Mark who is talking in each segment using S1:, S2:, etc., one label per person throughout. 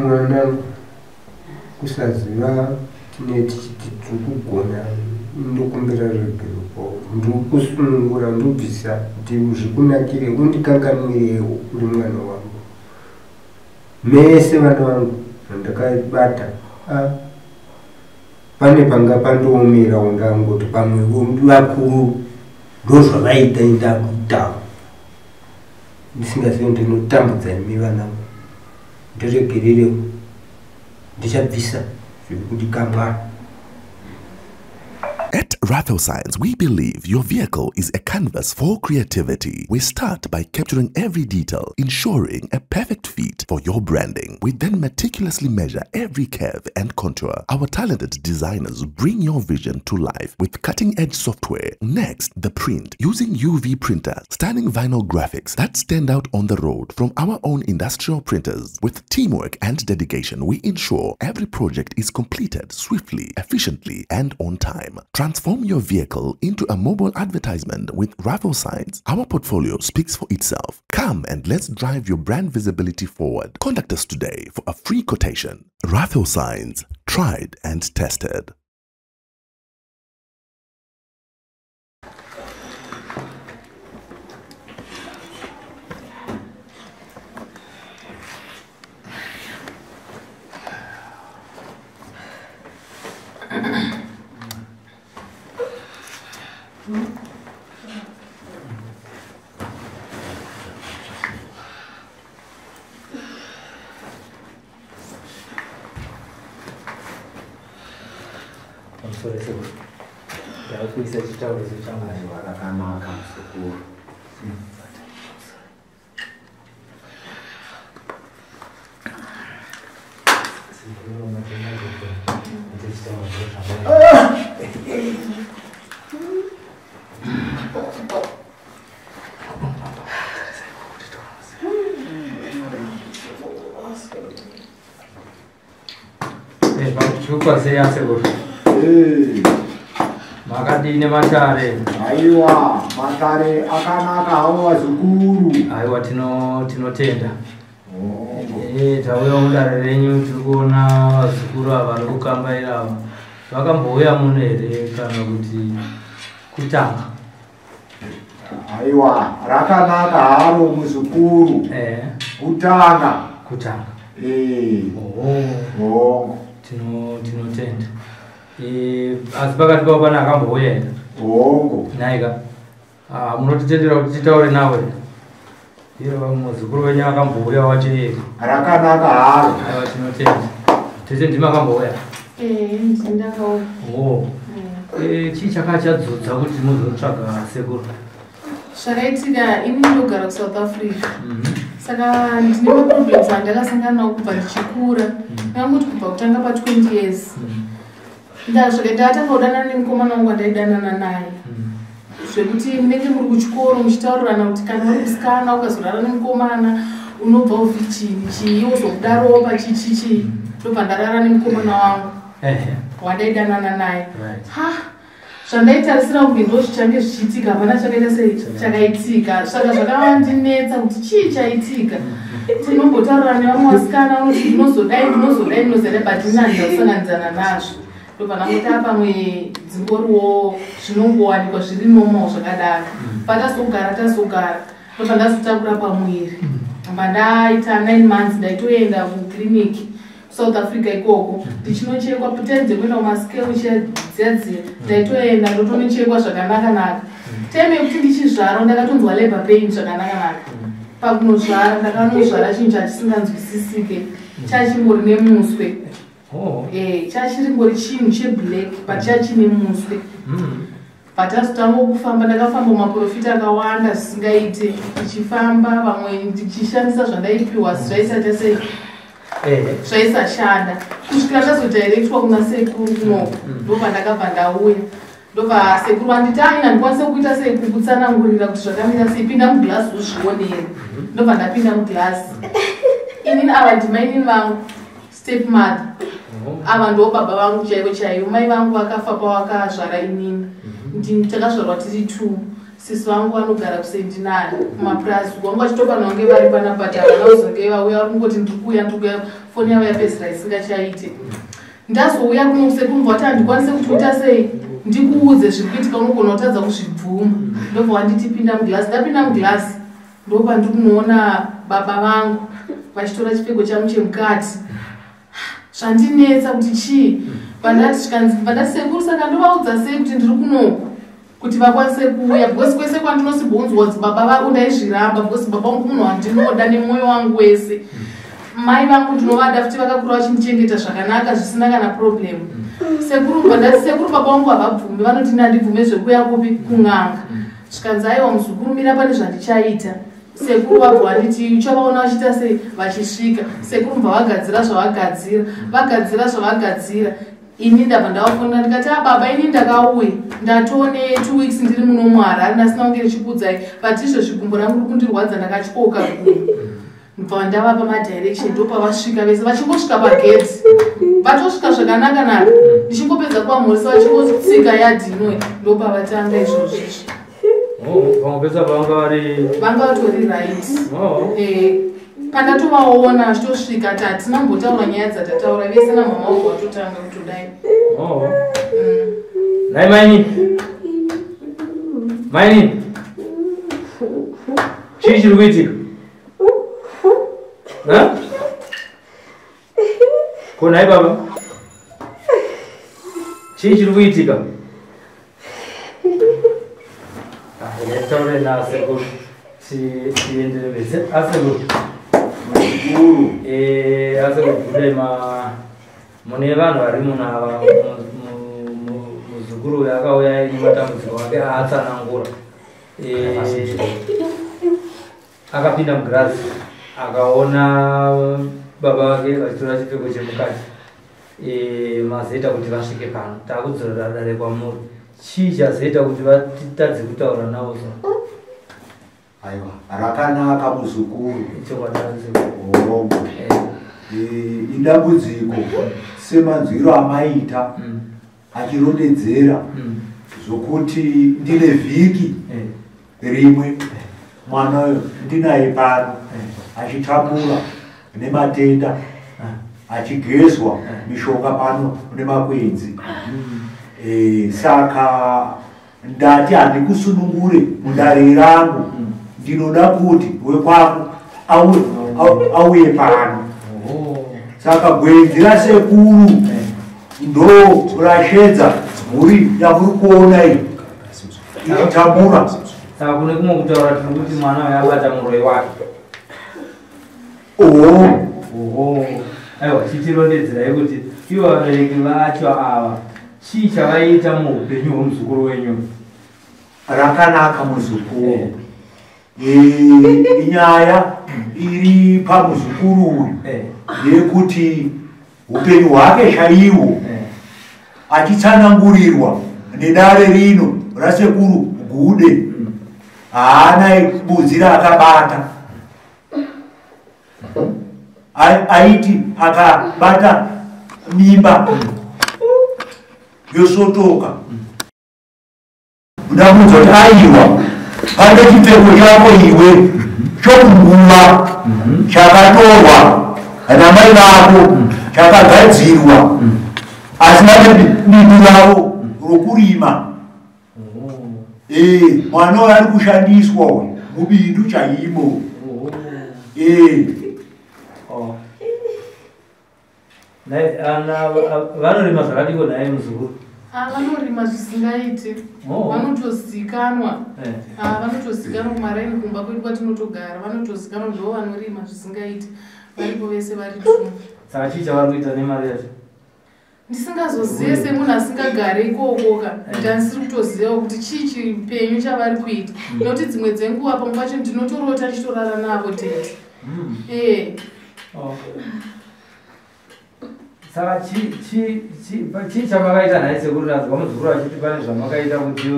S1: Mwanangu, kusaziva tine tichiti tiri kugona, ndokumbira ruregerero kwauri. Ndiri kusunungura, ndobvisa kuti zvikunakire, undikanganwirewo uri mwana wangu. Mese vana vangu zvandakabata, pane panga pandoomerawo, ndangoti pamwe vakuru ndozvavaita, indakuitawo ndisingazivi ndinotambudza imi vana vangu. Ndiregererewo, ndichabvisa zviri kudikamwa.
S2: At Raffle Signs, we believe your vehicle is a canvas for creativity. We start by capturing every detail, ensuring a perfect fit for your branding. We then meticulously measure every curve and contour. Our talented designers bring your vision to life with cutting-edge software. Next, the print, using UV printer, stunning vinyl graphics that stand out on the road from our own industrial printers. With teamwork and dedication, we ensure every project is completed swiftly, efficiently, and on time. Transform your vehicle into a mobile advertisement with Raffle Signs. Our portfolio speaks for itself. Come and let's drive your brand visibility forward. Contact us today for a free quotation. Raffle Signs, tried and tested.
S3: Pamusoro sekuru, ndakuisa chitauriso changu.
S4: Aiwa, rakanaka muzukuru.
S3: Chikwa sei asekuru? Makadini matare?
S4: Aiwa, matare akanaka hawo vazukuru.
S3: Aiwa, tinotenda. Tauya mudare renyu, tiri kuona vazukuru ava vari kukambaira ava. Vakambouya muno here kana kuti kutanga?
S4: Aiwa, rakanaka haro muzukuru. Kutanga.
S3: Kutanga.
S4: Hongu.
S3: Tinotenda. Asi pakati pavo pane akambouya here?
S4: Hongu.
S3: Nhaika. Munotitendera kuti titaure nawe? Iye muzukuru wenyu akambouya wacho here?
S4: Rakanaka haro.
S3: Aiwa, tinotenda. Tete, ndimi akambouya?
S5: Ndakauya.
S3: Oh. Chii chakachadzudza kuti muzotsvaga sekuru?
S5: Zvakaitika, ini ndinogara kuSouth Africa. Saka ndine maproblems andakasangana nawo kubva ndichikura. Ndangoti kubva kutanga pa20 years. Ndasvika ndatanga kudanana nemukomana wangu wandaidanana naye. Zvekuti munenge muri kuchikoro muchitaurirana kuti kana uri musikana ukazorara nemukomana unobva uvirgin chii, wozomudarowo pachichichi. Ndobva ndarara nemukomana wangu wandaidanana naye. Ha, zvandaitarisira kunge ndo zvichange zvichiitika, hapana chakaita sei chakaitika. Saka zvakandinetsa kuti chii chaitika. Tinombotaurira nevamwe vasikana unoti ndinozodai, ndinozodai, ndinozodai, but ini handina kusanganidzana nazvo. Ndobva ndangoti pamwe dzingoriwo zvinongowanikwa zviri normal zvakadaro. Patazogara tazogara, ndobva ndazotakura pamuviri. Ndobva ndaita 9 months, ndaitoenda kuclinic South Africa ikoko ndichinochekwa time dzekuenda kumascale dziya dziya, ndaitoenda ndotonochekwa zvakanaka-naka. Time yekuti ndichizvara ndakatonzwa labor pain zvakanaka-naka. Pakunozvara ndakanozvara chinhu chachisinganzwisisike, chachingori nemuswe. Chachiringori chinhu cheblack but chachine muswe. Patazotanga kufamba, ndakafamba mumaprofita akawanda zvisingaite, ndichifamba vamwe ndichishandisa zvandaipiwa zvaisata sei zvaisashanda, kusvikira ndazodirectwa kuna sekuru kunoko. Ndobva ndakabva ndauya, ndobva sekuru vanditi, "Aina handikwanise kuita sei kukutsanangurira kuti zvakamira sei, pinda muglass uzvionere." Ndobva ndapinda muglass. Inini ava ndimainini vangu, step mother. Ava ndo baba vangu chaivo chaivo. Mai vangu vakafa pawakazvara inini. Ndini, takazvarwa tiri two. Sisi vangu vanogara kuSendinari kumapurazi vangu vachitofanira kunge vari panapa, but havana kuzonge vauya. Vari kungoti ndiri kuuya, ndiri kuuya, foni yavo yapedzisira isingachaite. Ndazouya kuno kusekuru, kuti handikwanise kuti kuita sei ndikuudze zviri kuitika, unogona kutadza kuzvibvuma. Ndobva wanditi pinda mugirasi. Ndapinda mugirasi, ndopandiri kunoona baba vangu vachitora chipfeko changu chemukati. Zvandinetsa kuti chii. Pandati sekuru, saka ndovaudza sei kuti ndiri kunoku kuti vakwanise kuuya? Because kwese kwandinosimbonzwa kuti baba vako, ndaizviramba, because baba vangu munhu wandinoda nemwoyo wangu wese. Mai vangu ndinovada futi, vakakura vachindichengeta zvakanaka zvisina kana problem. Sekuru, ndati sekuru, baba vangu havabvumi, vanoti ndandibvume zvekuya kupi, kun'anga. Zvikanzi aiwa muzukuru, mira, pane zvandichaita. Sekuru vabva vanditi uchavaona vachiita sei vachisvika. Sekuru bva vagadzira zvavagadzira, vagadzira zvavagadzira. Ini ndabva ndavafonera ndikati, a baba, ini ndakauya, ndatone 2 weeks ndiri muno muHarare, ndasina kunge ndichikuudzai, but izvezvi gumbo rangu riri kundirwadza, ndakatyoka gumbo. Ndobva ndavapa madirection. Ndopavasvika vese. Vachingosvika pagedhi, vatosvika zvakanaka naka, ndichingopedza kuvamhoresa, vachingotsika yadhi inoi, ndopavatanga izvozvo izvi.
S3: Oh, vangopedza pavanga vari?
S5: Vanga vatori right.
S3: Oh.
S5: Pandatovaona vachitosvika, tatina kumbotaura nyaya dzatataura vese namama wangu, vatotanga kutodai.
S3: Oh. Nhai maini, maini, chii chiri kuitika? Ha? Ko nhai baba, chii chiri kuitika? Taure nasekuru tiendere mberi. Asekuru.
S4: Muzukuru.
S3: Asekuru, bude ma mune vanhu vari muno ava, muzukuru uyu akauya aine matambudziko ake aatsanangura. Akapinda mugirazi akaona baba vake vachitora chipfeko chemukati. Mazoita kuti vasvike pano, taakudzorera dare kwamuri. Chii chazoita kuti vatitadze kutaura navo so?
S4: Aiwa, rakanaka muzukuru.
S3: Chokwadi asekuru.
S4: Hongu. Idambudziko semanzwiro amaita achirondedzera zvokuti ndine vhiki rimwe mwana uyu ndinaye pano achitambura nematenda, achigezwa mishonga pano nemakwenzi. Saka ndati handikusunungure mudare rangu, ndinoda kuti wekwako auye pano. Saka gwenzi rasekuru ndo rashedza mhuri yamuri kuona iyi ichitambura.
S3: Saka kune kumwe kutaura tiri kuti mwana uyu abata muroi wake?
S4: Oho.
S3: Oho, aiwa, chitirondedzerai kuti ivo vabereki vacho ava chii chavaita muupenyu hwemuzukuru wenyu?
S4: Rakanaka muzukuru. Inyaya iri pamuzukuru uyu ndeyekuti upenyu hwake chaihwo achitsanangurirwa nedare rino rasekuru Gude, haana budzi raakabata. Aiti akabata mimba yosotoka, ndamudza kuti aiwa, pane chipfeko chako iwe chokunguva chakatorwa namai vako, chakagadzirwa, asi vane bindu ravo rokurima. Mwana uyu ari kushandiswa uyu mubindu chaimo.
S3: Oh. Nhai, ana vanorima zvakadiko nhai muzukuru?
S5: Ah, vanorima zvisingaiti. Vanotozikanwa. Ah, vanotozikanwa kumaraini kumba kwedu kwatinotogara, vanotozikanwa, ndo vanorima zvisingaiti, varipo vese vari two.
S3: Saka chii chavari kuita nemari yacho?
S5: Ndisingazozive semunhu asingagari ikokoka, kuti handisiri kutozivawo kuti chii chipenyu chavari kuita, nokuti dzimwe dzenguva pamwe pacho ndinotorota ndichitorara navo tete. Ee.
S3: Oh. Saka chii chamakaita nhai sekuru? Tanzwa muzukuru achiti pane zvamakaita kuti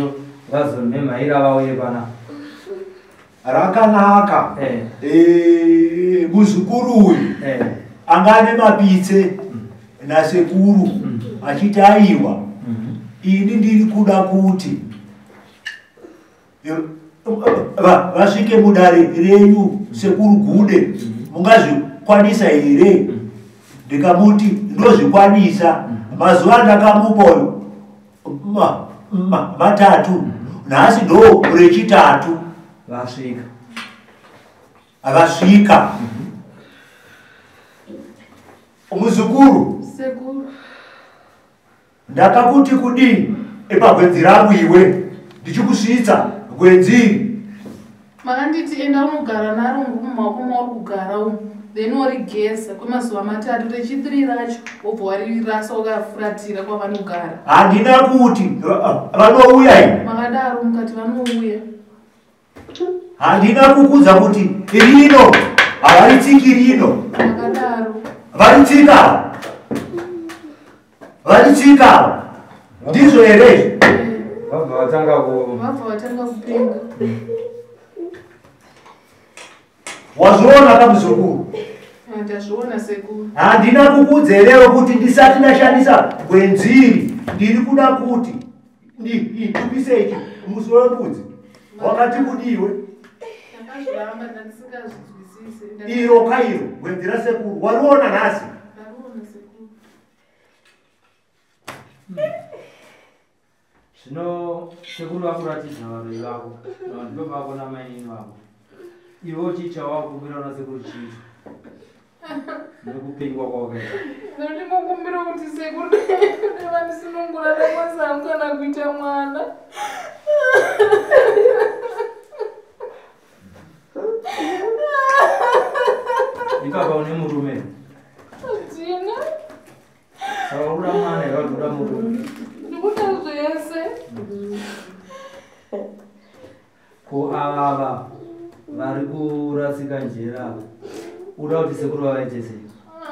S3: vazomhemhaira vauye pana.
S4: Rakanaka. Muzukuru uyu anga ane mapitse nasekuru achiti aiwa, ini ndiri kuda kuti Vasvike mudare renyu sekuru Gude, mungazvikwanisa here? Ndikamuti ndozvikwanisa. Mazuva andakamupa uyu matatu, nhasi ndo rechitatu.
S3: Vasvika.
S4: Vasvika. Muzukuru,
S5: Sekuru.
S4: Ndakakuti kudii epagwenzi rangu iwe ndichikusvitsa gwenzi?
S5: Makanditi enda unogara naro mumaoko mauri kugara umu, then worigeza kwemazuva matatu, rechitiri racho wobva warirasa wakafuratira kwavanogara.
S4: Handina kuti vanouya ini.
S5: Makadaro, mukati vanouya.
S4: Handina kukudza kuti rino havaritsiki rino?
S5: Makadaro.
S4: Varitsika, varitsika, ndizvo here izvi?
S3: Vabva vatanga ku
S5: Vabva vatanga kupenga.
S4: Wazviona kamuzukuru?
S5: Ah, ndazviona sekuru.
S4: Handina kukudza herewo kuti ndisati ndashandisa gwenziri ndiri kuda kuti ndipise ichi musoro wembudzi? Wakati kudiwe?
S5: Ndakazviramba, ndandisingazvinzwisisi.
S4: Iro kairo gwenzi rasekuru wariona nhasi.
S5: Ndariona sekuru.
S3: Zvino sekuru vakuratidza varoi vako, ndipo vako namainini vako. Iwe chicha wakukumbira una sekuru chiitwa nekupengwa kwawakaita?
S5: Ndinongokumbira kuti sekuru nevandisunungura, ndakwanisa kana kuita mwana.
S3: Ipapa une murume?
S5: Handina.
S3: Saka uri kuda mwana here, uri kuda murume?
S5: Ndikuda zvese.
S3: Ko avava vari kurasika njera ava, uda kuti sekuru vavaite sei?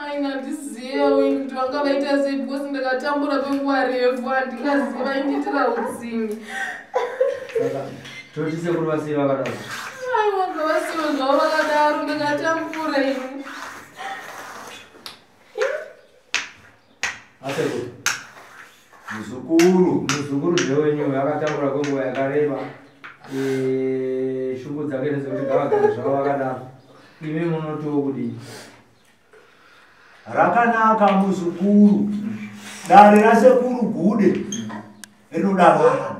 S5: Ai, handizivewo ini kuti vanga vaita sei, because ndakatambura kwenguva refu, handingaziva indiitira utsinye.
S3: Saka toti sekuru vasei vakadaro?
S5: Aiwa, ngavasiwe zvavo vakadaro, ndakatambura ini.
S3: Asekuru.
S4: Muzukuru.
S3: Muzukuru ndewenyu, akatambura kwenguva yakareba. Shungu dzake ndedzekuti ngavagare zvavo vakadaro. Imi munotiwo kudii?
S4: Rakanaka muzukuru, dare rasekuru Gude rinoda vanhu,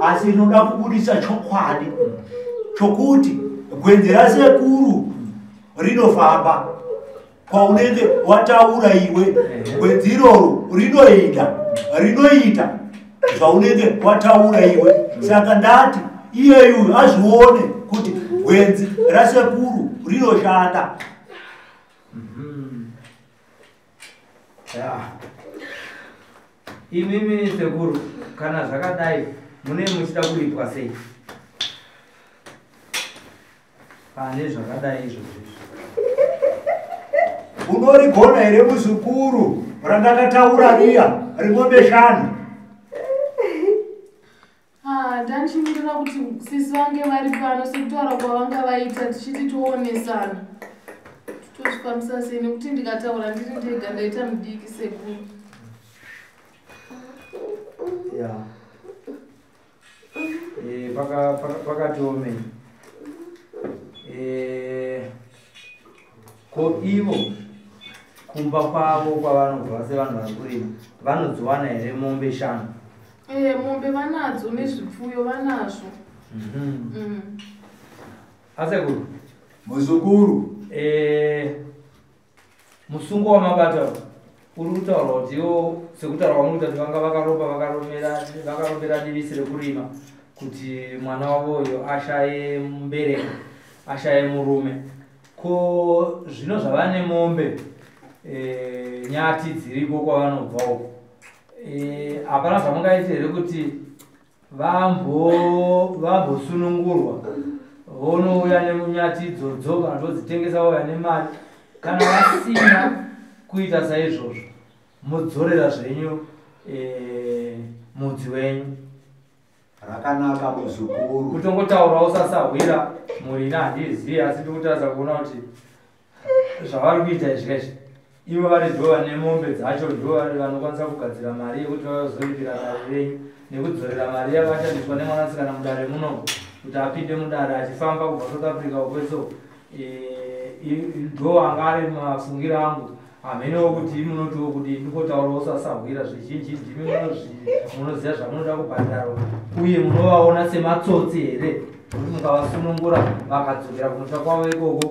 S4: asi rinoda kubudisa chokwadi chokuti gwenzi rasekuru rinofamba kwaunenge wataura iwe. Gwenzi iroro rinoenda, rinoita zvaunenge wataura iwe. Saka ndati iyeyu azvione kuti gwenzi rasekuru rinoshanda.
S3: Ya. Imimi sekuru, kana zvakadai mune muchida kuripwa sei pane zvakadai izvozvo izvi?
S4: Unorigona here muzukuru randakataura riya rimombe 5?
S5: Ah, ndandichimirira kuti sisi vange vari pano sekutaura kwavanga vaita, tichiti toonesana tozvifambisa sei, nekuti ndikataura ndiri ndega ndaita mudiki sekuru.
S3: Ya. Pakati omei. Ko ivo kumba kwavo kwavanobva sevanhu vari kurima vanodziwana here mombe 5?
S5: Mombe vanadzo nezvipfuyo vanazvo.
S3: Asekuru.
S4: Muzukuru.
S3: Musungo wamabata uri kutaura kuti iwo, sekutaura kwamuri kuita kuti vanga vakaropa, vakarombera divisi rekurima kuti mwana wavo uyo ashaye mubereko, ashaye murume. Ko zvino zvava nemombe, nyati dziriko kwavanobva uko, hapana zvamungaiti here kuti vambosunungurwa vonouya nemunyati idzodzo, kana todzitengesa vauya nemari? Kana vasina kuita saizvozvo, mudzorera zvenyu mudzi wenyu.
S4: Rakanaka muzukuru.
S3: Kutongotaurawo sasahwira murina handizivi, asi ndikutarisa kuona kuti zvavari kuita izvezvi Ivo vari ndivo vane mombe dzacho, ndivo vanokwanisa kugadzira mari yekuti vazoripira dare renyu nekudzorera mari yavashandiswa nemwanasikana mudare muno kuti apinde mudare achifamba kubva South Africa ukweso. Ndo anga ari mafungiro angu. Hamenowo kuti munotiwo kuti ndikotaurawo sasahwira zvizhinji, ndimi munoziva zvamunoda kubhadharwa uye munovaona sematsotsi here kuti mukavasunungura vakadzokera kumusha kwavo ikoko.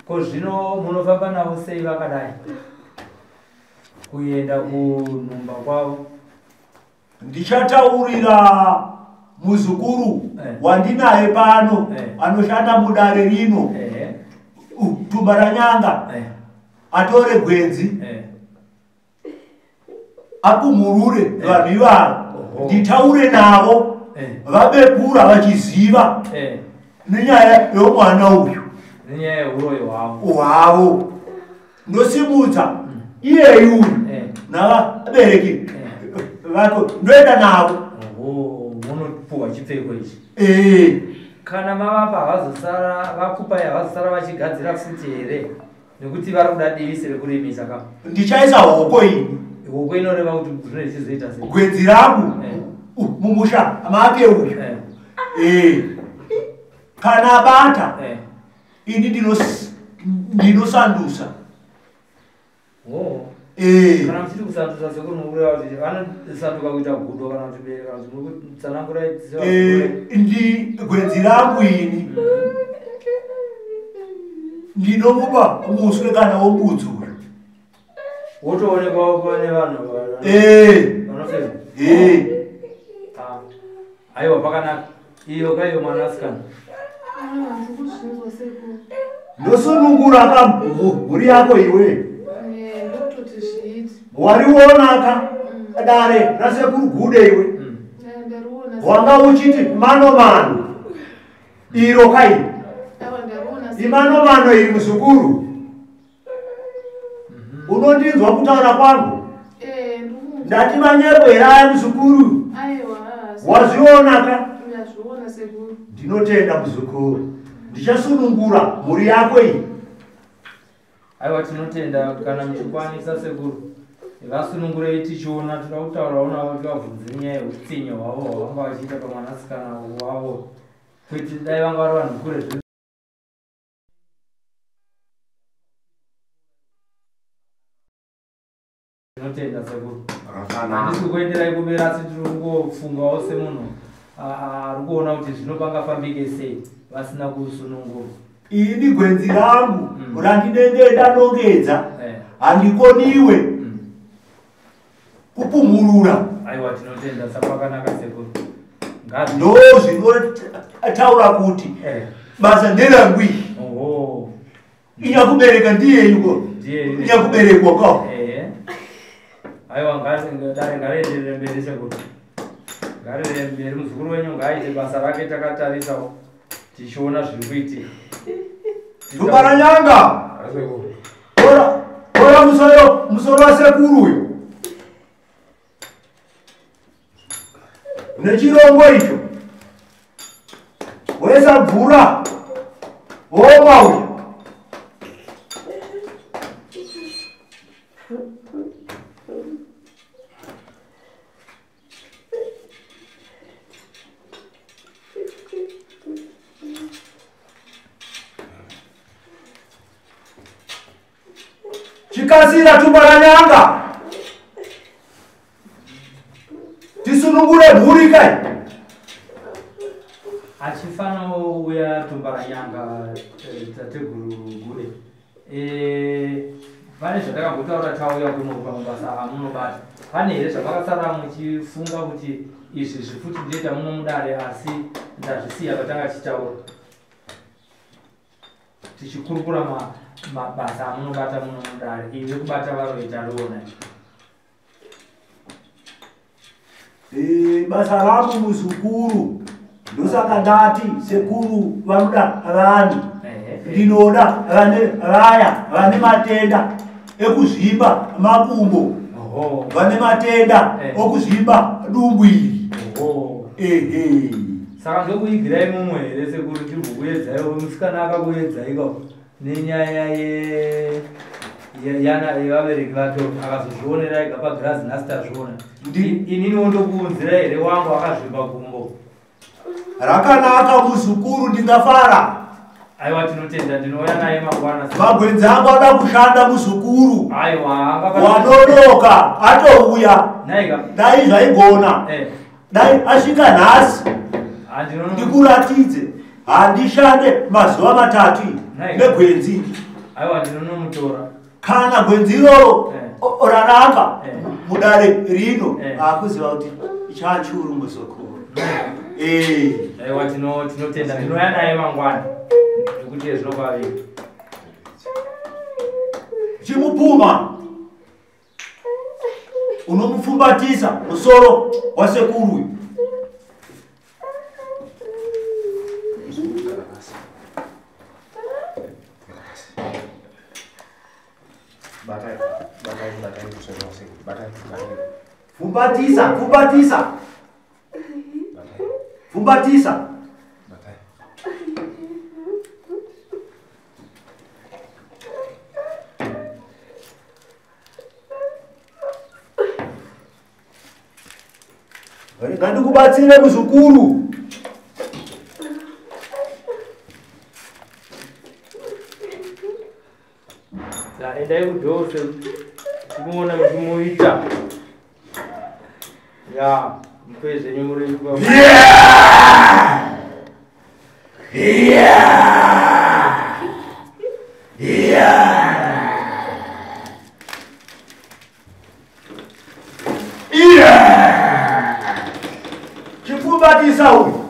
S3: Ko zvino munofamba navo sei vakadai kuenda kunhumba kwavo?
S4: Ndichataurira muzukuru wandinaye pano anoshanda mudare rino Tumbaranyanga atore gwenzi apumhurure vanhu ivavo, nditaure navo vabepura vachiziva nenyaya yomwana uyu,
S3: nenyaya yeuroyi
S4: hwavo. Ndosimudza iyeyu uyu navabereki vako, ndoenda navo.
S3: Munopuwa chipfeko ichi kana mavapa havazosara vakupai, havazosara vachigadzira futi here? Nekuti vari kuda divisi rekurimisa ka.
S4: Ndichaisa hoko ini.
S3: Hoko inoreva kuti zvinenge zvichizoita sei?
S4: Gwenzi rangu mumusha make uyu kana abata ini ndinosandusa.
S3: Kana muchiti kusandusa sekuru mukureva kuti vanosanduka kuita gudo kana kuti bere kana kuti muri kutsanangura?
S4: Ndi gwenzi rangu ini ndinomupa muswe kana wombudzi uyu,
S3: wotoonekwawo pane vanhu vanofema. Aiwa, pakanaka iyo kaiyo mwanasikana.
S5: Ndiri kuzvinzwa sekuru.
S4: Ndosunungura ka mhuri yako iwe.
S5: Ndokutoti zviiti.
S4: Warionaka dare rasekuru Gude iwe?
S5: Ndariona.
S4: Wanga uchiti mano mano iro kai.
S5: Aiwa, ndariona.
S4: Imano mano iri muzukuru, unondinzwa kutaura kwangu?
S5: Ndikumunzwa.
S4: Ndati manyepo here aya muzukuru?
S5: Aiwa.
S4: Wazvionaka?
S5: Ndazviona sekuru.
S4: Ndinotenda muzukuru, ndichasunungura mhuri yako iyi.
S3: Aiwa, tinotenda. Kana muchikwanisa sekuru, vasunungurei tichiona. Toda kutaurawo navo, tivabvunze nyaya yeutsinye hwavo hwavanga vachiita pamwanasikana wavo, kuti dai vanga vari vanhu kure zve. Tinotenda sekuru. Handisi kuenderai kumberi, asi tiri kungofungawo semunhu ari kuona kuti zvino pangafambike sei vasina kusunungurwa.
S4: Ini gwenzi rangu randinenge ndanongedza handikoniwe kupumhurura.
S3: Aiwa, tinotenda, sapakanaka sekuru. Ngazi
S4: Ndo zvinotaura kuti basa nderangu iri. Inyakubereka ndiyeyuko.
S3: Ndiye.
S4: Inyakuberekwa ka.
S3: Aiwa, ngazi dare ngarienderere mberi sekuru, ngarienderere mberi. Muzukuru wenyu ngaaite basa rake takatarisawo tichiona zviri kuitika.
S4: Tumbaranyanga, tora tora musoro wasekuru uyu nechirongo icho, woisa mvura womwa uyu. Chikasira Tumbaranyanga, tisunungure mhuri kai.
S3: Achifanawo uya Tumbaranyanga, tateguru Gude, pane zvatakambotaura tauya kuno pamabasa amunobata, pane here zvamakasara muchifunga kuti izvi zvifuti ndoita muno mudare asi ndazvisiya patanga tichitaura tichikurukura mabasa amunobata muno mudare, iri rekubata varoyi tariona?
S4: Basa rangu muzukuru ndosaka ndati sekuru vanoda vanhu ndinoda vane vaya vane matenda ekuzvimba makumbo vane matenda okuzvimba dumbu iri. Ehe.
S3: Saka ndokuigirai mumwe here sekuru tiri kukuedzai musikana akakuedzai ka nenyaya yevabereki vake akazozvionera ega pagirazi nhasi tazviona. Ininiwo ndokuunzirai here wangu akazvimba gumbo.
S4: Rakanaka muzukuru ndingafara.
S3: Aiwa tinotenda ndinouya naye mangwana.
S4: Magwenzi angu anoda kushanda muzukuru.
S3: Aiwa
S4: wanonoka atouya. Dai zvaigona. Dai asvika nhasi. Ndikuratidze handishande mazuva matatu negwenzi.
S3: Aiwa ndinonomutora.
S4: Kana gwenzi iroro ranaka mudare rino akuziva kuti chachuru muzukuru.
S3: Aiwa tinotenda ndinouya naye mangwana. Nekuti zvinokaviri.
S4: Chimupuma unomupfumbatisa musoro wasekuru. Fumbatisa, fumbatisa. Fumbatisa. Ngandikubatsire muzukuru.
S3: Endai kudhose tikuona muchimuita. Ya, mupei zvenyu muri
S4: Chipfumbatisa uyu.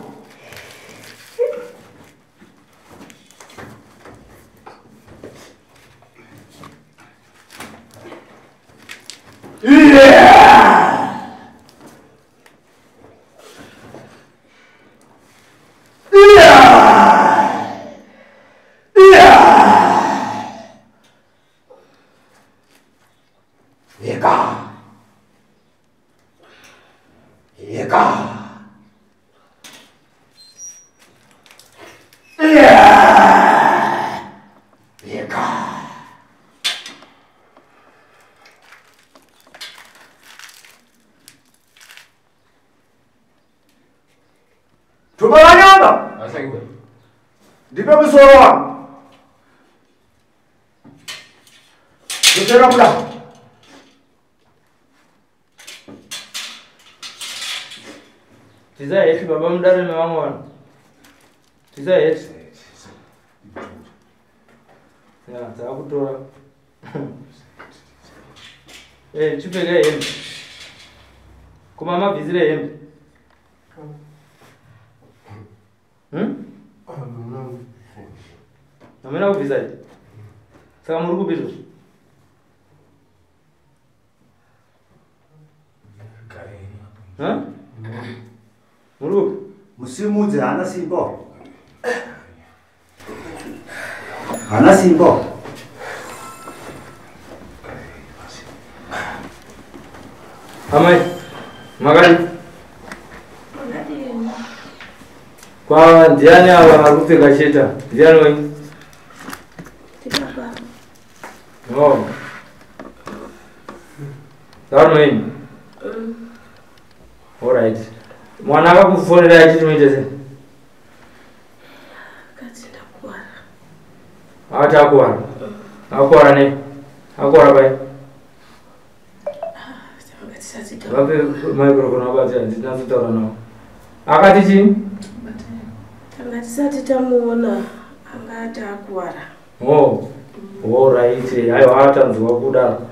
S4: Ndipe musoro wangu. Ndotera kuda.
S3: Tizai heti baba mudare nevamwe vanhu. Tizai heti. Ya, taakutora. Chipfekai hembe. Kuma mabvisire hembe. Hamuna kubvisa here? Saka muri kupi izvozvo? Muri kupi?
S4: Musimudze haana simba. Haana simba.
S3: Amai, makadi? Kwa ndiani ava vari kupfeka cheta? Ndiani wenyu? Oh. Ndiani wenyu? Alright. Mwana akakufonera achiti muite sei?
S6: Akati ndakuwara.
S3: Akati akuwara? Akuwara nei? Akuwara pai? Vape microphone vabate handinatsotaura navo. Akati chii?
S6: Tanga tisati tamuona anga ati akuwara.
S3: Oh. Alright. Aiwa atanzwa kudaro.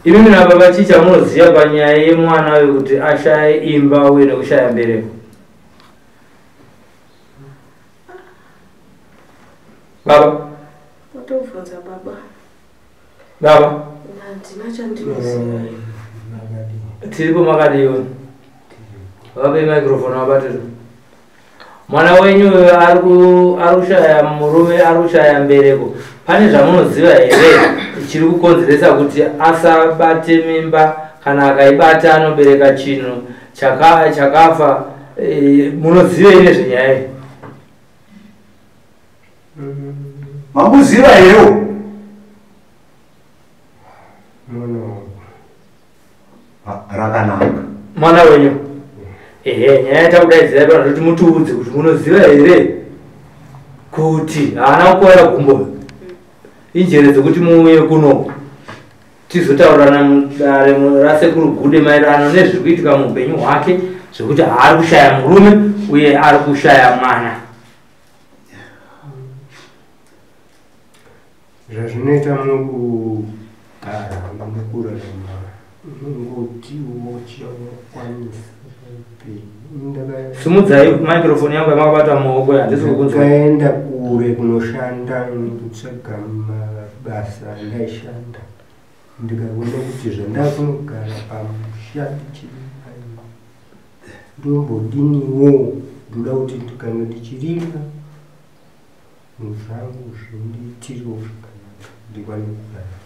S3: Imimi nababa chii chamunoziva panyaya yemwana uyu kuti ashaye imba uye nekushaya mbereko? Baba? Tiripo makadiwa. Vape microphone vabatire. Mwana wenyu ari kushaya murume, ari kushaya mbereko. Pane zvamunoziva here chiri kukonzeresa kuti asabate mimba? Kana akaibata anobereka chinhu chakafa. Munozivei nezvenyaya iyi?
S4: Mamuziva here? Rakanaka.
S3: Mwana wenyu. Ehe, nyaya yatakudaidzira pano kuti mutiudze kuti munoziva here kuti haana kukuvara gumbo. Injere dzekuti muuye kuno tizotaurirana mudare rasekuru Gude maererano nezviri kuitika muupenyu hwake, zvekuti haari kushaya murume uye ari kushaya mwana.
S1: Zvazvinoita mukugara nekurarama unongotiwo chaunokwanisa.
S3: Simudzai microphone yangu yamakabata mumaoko, handisi kukunzwa.
S1: Ndakaenda kure kunoshanda kutsvaga mabasa andaishanda, ndikaona kuti zvandakunogara pamusha ndichirima ndombodiniwo, ndoda kuti kana ndichirima zvangu zvindiitirewo zvakanaka, ndikwane kugara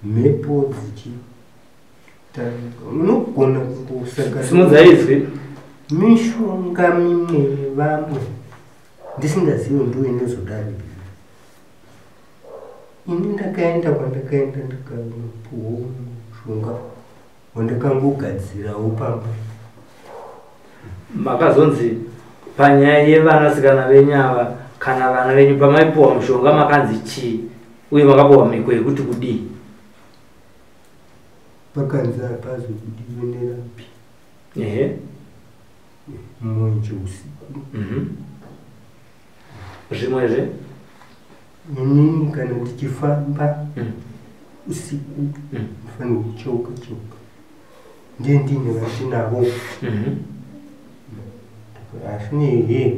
S1: mhepo dzichitanga. Unogona kungosangana
S3: Simudzai izwi.
S1: mishonga mimwe yevamwe ndisingazivi ndo inozodaro. Ini ndakaenda kwandakaenda ndikanopuwawo mushonga wandakangogadzirawo pamba.
S3: Makazonzi panyaya yevanasikana venyu ava kana vana venyu, pamaipuwa mushonga makanzi chii uye makapuwa mhiko yekuti kudii?
S1: Pakanzi hapazobudiwe nerapi.
S3: Ehe.
S1: Mwenje usiku.
S3: Zvimwezve?
S1: Inini kana ndichifamba usiku ndifanira kucheuka cheuka, ndiye ndine vandinavo. Asi nehe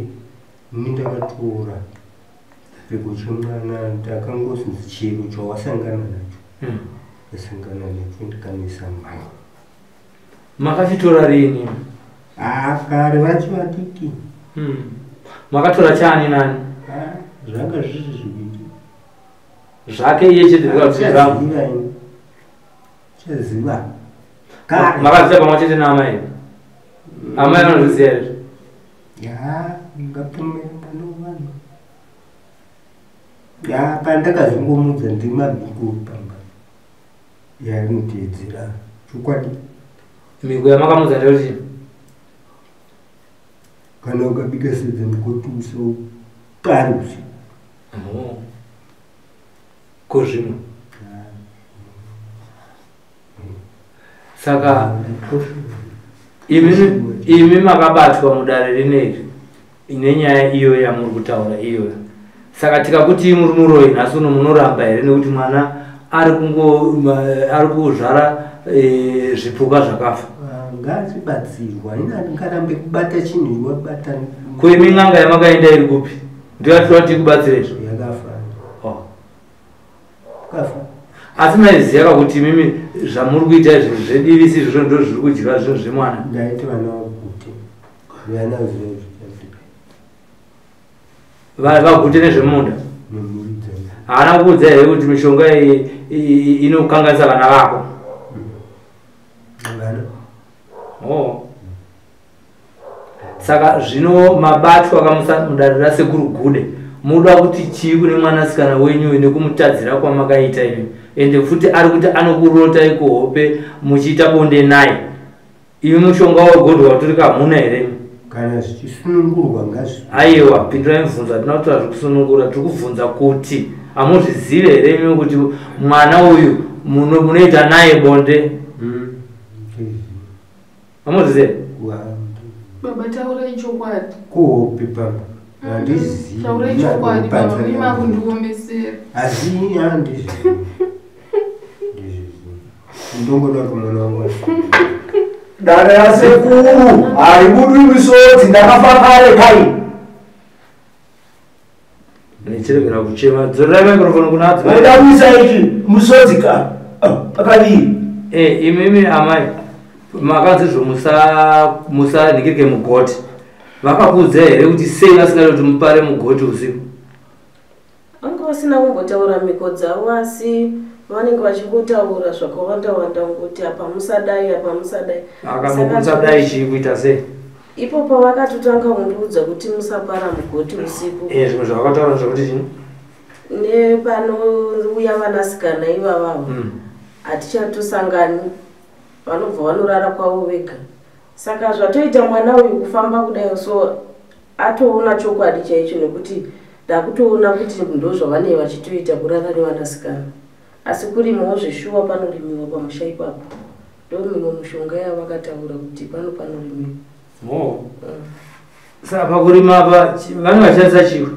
S1: ini ndakatora chipfeko chemwana, ndakangozi chero chawasangana nacho ndasangana nacho ndikamisa mwana.
S3: Makachitora rini?
S1: Kare vacho vadiki.
S3: Makatora chani nani?
S1: Zvanga zviri zviviri.
S3: Zvake iye chete kuti zvangu.
S1: Chaziva. Kare.
S3: Makaziva pamwe chete naamai? Amai vanozviziva here?
S1: Ya, ngapomera mwana wevanhu. Ya, pandakazongomudza ndimabiko pamba. Yainoteedzera chokwadi.
S3: Mhiko yamakamudza ndeyekuti
S1: kana ukabika sadza mukoti usapari usiku.
S3: Ko zvimwe? Saka imi makabatwa mudare rineri nenyaya iyoyo yamuri kutaura iyoyo. Saka tikakuti muri muroyi nhasi uno munoramba here nekuti mwana ari kuzvara zvipuka zvakafa?
S1: Ngazibatsirwa, ndingarambe kubata chinhu wabata.
S3: Ko imi n'anga yamakaenda iri kupi? Ndoyatira kuti ikubatsire izvo?
S1: Yakafa. Kafa.
S3: Asi maiziva kuti imimi zvamuri kuita izvi zvedivisi izvozvo ndo zviri kudyiwa zvinhu zvemwana?
S1: Ndaiti vana vagute. Vana zvinhu.
S3: Vagute nezvemunda. Haana kukuudza here kuti mishonga iyi inokanganisa vana vako?
S1: Vana.
S3: Saka zvino mabatwa kamusa mudare rasekuru Gude, muda kuti chii kune mwanasikana wenyu nekumutadzira kwamakaita imi? Ende futi ari kuti anokurotai kuhope muchiita bonde naye. Imi mushonga wegodwa waturika hamuna here?
S1: Kana zvichisunungurwa ngazvi.
S3: Aiwa, pindurai mubvunzo, hatina kutaura zvekusunungura, tiri kubvunza kuti hamuzvizive here imi kuti mwana uyu munoita naye bonde? Hamuzvizive?
S5: Baba, taurai chokwadi.
S1: Kuhope pamba. Handizivi.
S5: Taurai chokwadi baba, mimi makundiomesera.
S1: Asi handizivi. Ndongoda kuti mwana wangu.
S4: Dare rasekuru haribudwi misodzi, ndakafa kare kai.
S3: Ndichiregera kuchema. Dzorerai microphone kuna adzimai.
S4: Vaida kuisa ichi musodzi ka akadii?
S3: Imimi amai makanzi zvo musanhingirike mugoti. Vakakuudzai here kuti sei vasingadi kuti mupare mugoti usiku?
S6: Vanga vasina kumbotaura mhiko dzavo, asi vanenge vachingotaura zvakawanda wanda kuti apa musadai, apa musadai.
S3: Akamusadai chii kuita sei?
S6: Ipo pavakatotanga kundiudza kuti musapara mugoti usiku.
S3: Zvimwe zvavakataura zvekuti chii?
S6: Nepanouya vanasikana ivavavo hatichatosangani, vanobva vanorara kwavo vega. Saka zvatoita mwana uyu kufamba kudai so atoona chokwadi chaicho, nekuti ndakutoona kuti ndozvavanenge vachitoita kurara nevanasikana. Asi kurimawo zveshuwa panorimiwa pamusha ipapo. Ndomimwe mishonga yavakataura kuti pano panorimiwa.
S3: Saka pakurima apa vanenge vachishandisa chii?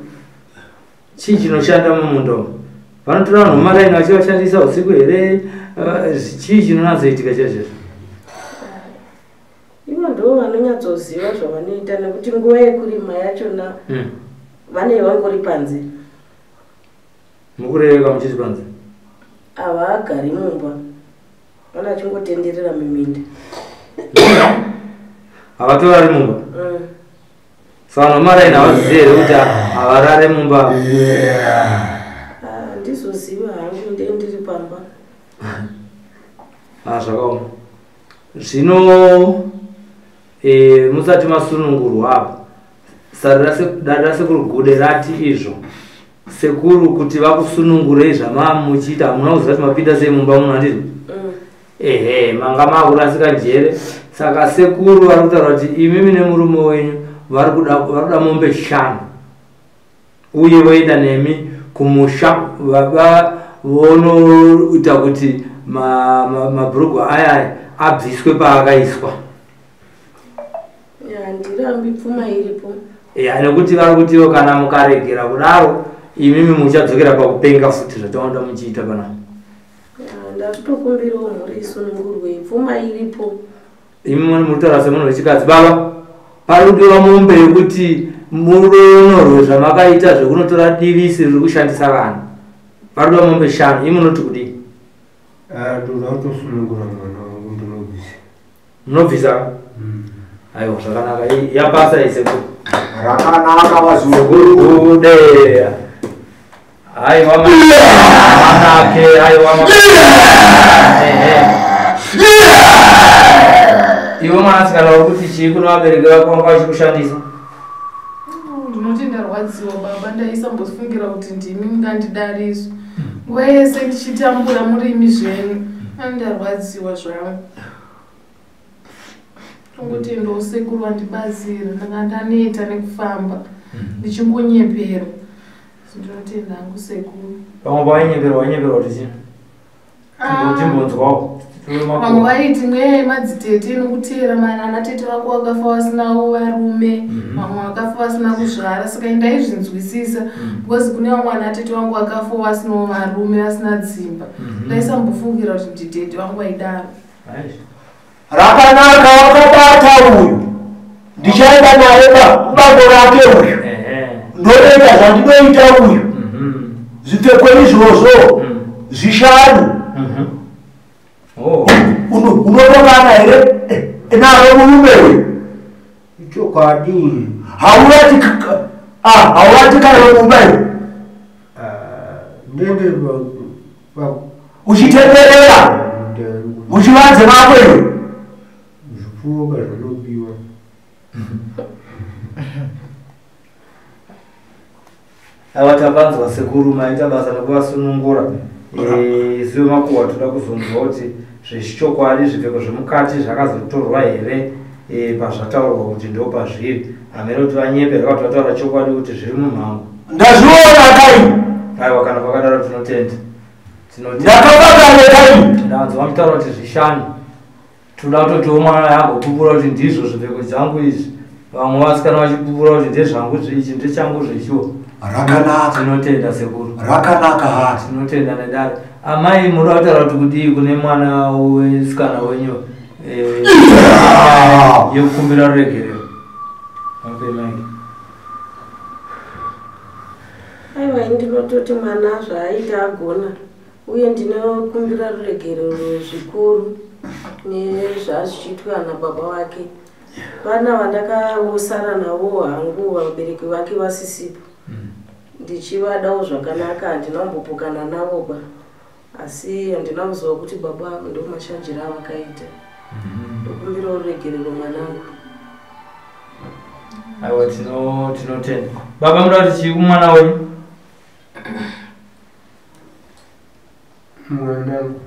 S3: Chii chinoshanda mumunda umu? Vanotora vanhu vemaraini vachivashandisa usiku here? Chii chinonatsoitika chaizvozvo?
S6: Ivo ndo vanonyatsoziva zvavanoita, nekuti nguva yekurima yachona vanenge vangori panze.
S3: Mukureveka muchiti panze?
S6: Havagari mumba, vana vachingotenderera miminda.
S3: Havatorari mumba? Saka vanhu vemaraini havazivi here kuti havarare mumba?
S6: Handizoziva hangu, ndee ndiri pamba.
S3: Zvakaoma. Zvino musati masunungurwa apa, dare rasekuru Gude rati izvo sekuru kuti vakusunungurei zvamamuchiita, hamuna kuziva kuti mapinda sei mumba muno, handizvo? Ehe, manga makurasika njere. Saka sekuru vari kutaura kuti imimi nemurume wenyu vari kuda mombe 5 uye voenda nemi kumusha, baba vonoita kuti mabhurugwa aya abviswe paakaiswa.
S6: Handirambi, pfuma iripo.
S3: Nekuti vari kutiwo kana mukaregera kudaro imimi muchadzokera pakupenga futi zvatawanda muchiita panapa.
S6: Ndatokumbirawo mhuri isunungurwe, pfuma iripo.
S3: Imi murikutaura semunhu wechikadzi. Baba, pari kudiwa mombe yekuti muronorwe zvamakaita zvekunotora divisi riri kushandisa vanhu. Pari kudiwa mombe 5, imi munoti kudii?
S1: Ndoda kutosunungura mwana wangu, ndinobvisa.
S3: Munobvisa? Aiwa, zvakanaka. Yapasa isekuru.
S4: Rakanaka vazukuru.
S3: Gude. Aiwa manake, aiwa Iwe mwanasikana uri kuti chii kuna vabereki vako vanga vachikushandisa?
S5: Ndinoti ndarwadziwa baba, ndaisambofungira kuti ndimi mungandidariswa. Nguva yese ndichitambura murimi zvenyu, ndarwadziwa zvangu. Tongotendawo sekuru vandibatsira, ndanga ndaneta nekufamba ndichingonyepera. Ndinotenda hangu sekuru.
S3: Pamwe pawainyeperwa, wainyeperwa kuti chii? Timbonzwawo.
S5: Vamwe vaiti mweya yemadzitete inokuteera, ana tete vako vakafa vasinawo varume, vamwe vakafa vasina kuzvara. Saka ndaizvinzwisisa because kune vamwe ana tete vangu vakafa vasinawo varume, vasina dzimba. Ndaisambofungira kuti nditete vangu vaidaro.
S4: Rakanaka wakabata uyu, ndichaenda naye bambo rake uyu, ndoita zvandinoita uyu, zvipfeko izvozvo 5. Unotokana here naro murume uyu?
S1: Chokwadi.
S4: Haurati kana murume uyu?
S1: Ndende
S4: uchitenderera muchivanze mako iwe.
S1: Zvipfuwo zvinobiwa.
S3: Aiwa, tapanzwa sekuru, maita basa nekuvasunungura. Isu vemakuhwa toda kuzonzwa kuti zvechichokwadi zvipfeko zvemukati zvakazotorwa here pazvataurwa kuti ndo pazviri. Hameno kuti vanyepe kuti vataura chokwadi kuti zviri mumhango.
S4: Ndazviona kai.
S3: Aiwa, kana pakadaro tinotenda.
S4: Ndakabata kai.
S3: Ndanzwa mutaura kuti 5. Toda kutotiwo mwana agopupura kuti ndizvo zvipfeko dzangu izvi. Vamwe vasikana vachipupura kuti ndezvangu ichi, ndechangu zvechiwo.
S4: Rakanaka.
S3: Tinotenda sekuru.
S4: Rakanaka hati.
S3: Tinotenda nedare. Amai, munoda kutaura kuti kudii kune mwana wesikana wenyu yekukumbira ruregerero?
S6: Aiwa, ndinototi mwana zvaaita agona. Uye ndinokumbira ruregerero zvikuru nezvazvichiitwa nababa vake. Vana vandakasara navo hangu vabereki vake vasisipo. Ndichivadawo zvakanaka, handina kumbopokana navo ba. Asi handina kuziva kuti baba ndo mashanjira avakaita. Ndokumbirawo ruregerero mwanangu.
S3: Aiwa, tinotenda. Baba, muda kuti chii kumwana wenyu?
S1: Mwanangu,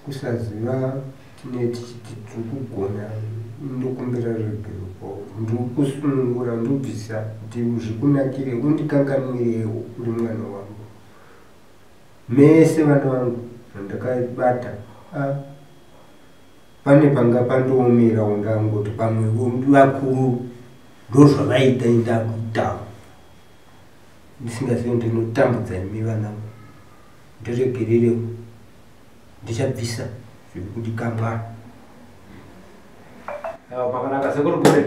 S1: kusaziva tine tichiti tiri kugona, ndokumbira ruregerero kwauri. Ndiri kusunungura, ndobvisa kuti zvikunakire, undikanganwirewo uri mwana wangu. Mese vana vangu zvandakabata, pane panga pandoomerawo, ndangoti pamwe vakuru ndozvavaita, indakuitawo ndisingazivi ndinotambudza imi vana vangu. Ndiregererewo, ndichabvisa zviri kudikamwa.
S3: Aiwa, pakanaka sekuru Gure.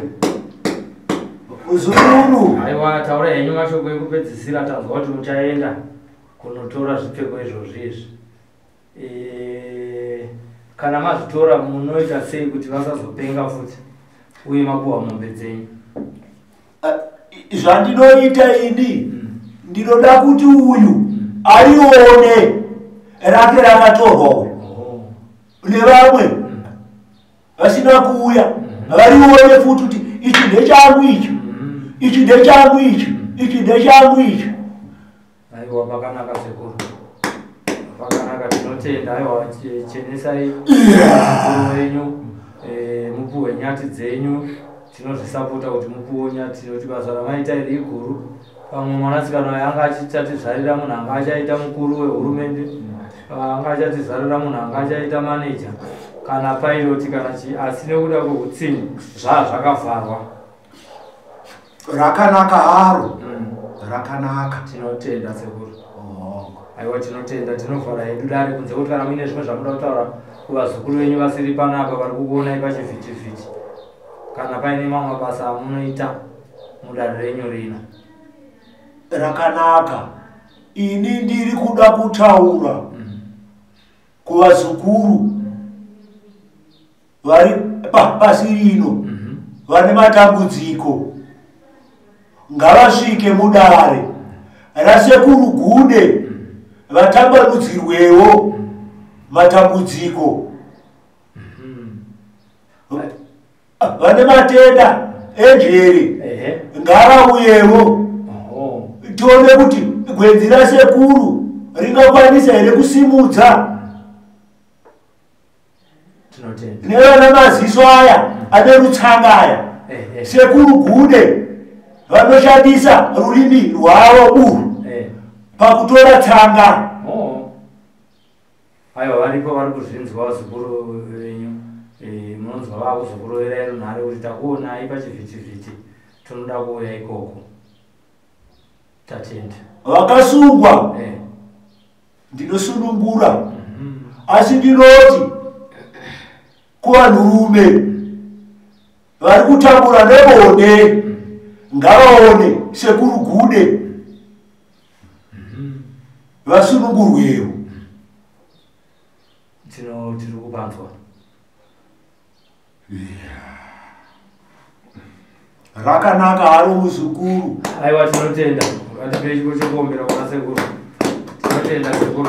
S4: Muzukuru.
S3: Aiwa, taura henyu mashoko ekupedzisira. Tanzwa kuti muchaenda kunotora zvipfeko izvozvi izvi. Kana mazvitora munoita sei kuti vasazopenga futi, uye mapuwa mombe dzenyu?
S4: Zvandinoita ini, ndinoda kuti uyu arione rake rakatorwa uyu nevamwe vasina kuuya varione futi kuti ichi ndechangu ichi, ichi ndechangu ichi, ichi ndechangu ichi.
S3: Aiwa, pakanaka sekuru, pakanaka, tinotenda. Aiwa, chenesai mukuru wenyu, mupuwe nyati dzenyu. Tinozvisapota kuti mupuwe nyati, nekuti basa ramaita iri iguru. Pamwe mwanasikana uyu anga achichatizvarira munhu anga achaita mukuru wehurumende, anga achatizvarira munhu anga achaita maneja kana pilot kana chii, asi nekuda kweutsinye zvaa zvakavharwa.
S4: Rakanaka haro. Rakanaka.
S3: Tinotenda sekuru. Aiwa, tinotenda. Tinovhara hedu dare, kunze kuti kana muine zvimwe zvamuda kutaura kuvazukuru venyu vasiri panapa vari kukuonai pachivhitivhiti, kana paine mamwe mabasa amunoita mudare renyu rino.
S4: Rakanaka. Ini ndiri kuda kutaura kuvazukuru vari pasi rino vane matambudziko, ngavasvike mudare rasekuru Gude vatambanudzirwewo matambudziko. Vane matenda enjere ngavauyewo tione kuti gwenzi rasekuru ringakwanisa here kusimudza.
S3: Tinotenda.
S4: Nevana maziso aya ane rutsanga aya, sekuru Gude vanoshandisa rurimi rwavo urwu pakutora tsanga.
S3: Oh. Aiwa, varipo vari kuzvinzwa vazukuru venyu. Munonzwa vakuzokuroverai runhare kuti takuonai pachivhitivhiti, tinoda kuuya ikoko. Tatenda.
S4: Vakasungwa ndinosunungura, asi ndinoti kuvanhurume vari kutambura nebonde ngavaone sekuru Gude vasunungurwewo.
S3: Tiri kupanzwa.
S4: Rakanaka haro muzukuru.
S3: Aiwa, tinotenda. Ngatipei chipo chekuombera kuna sekuru. Tinotenda sekuru.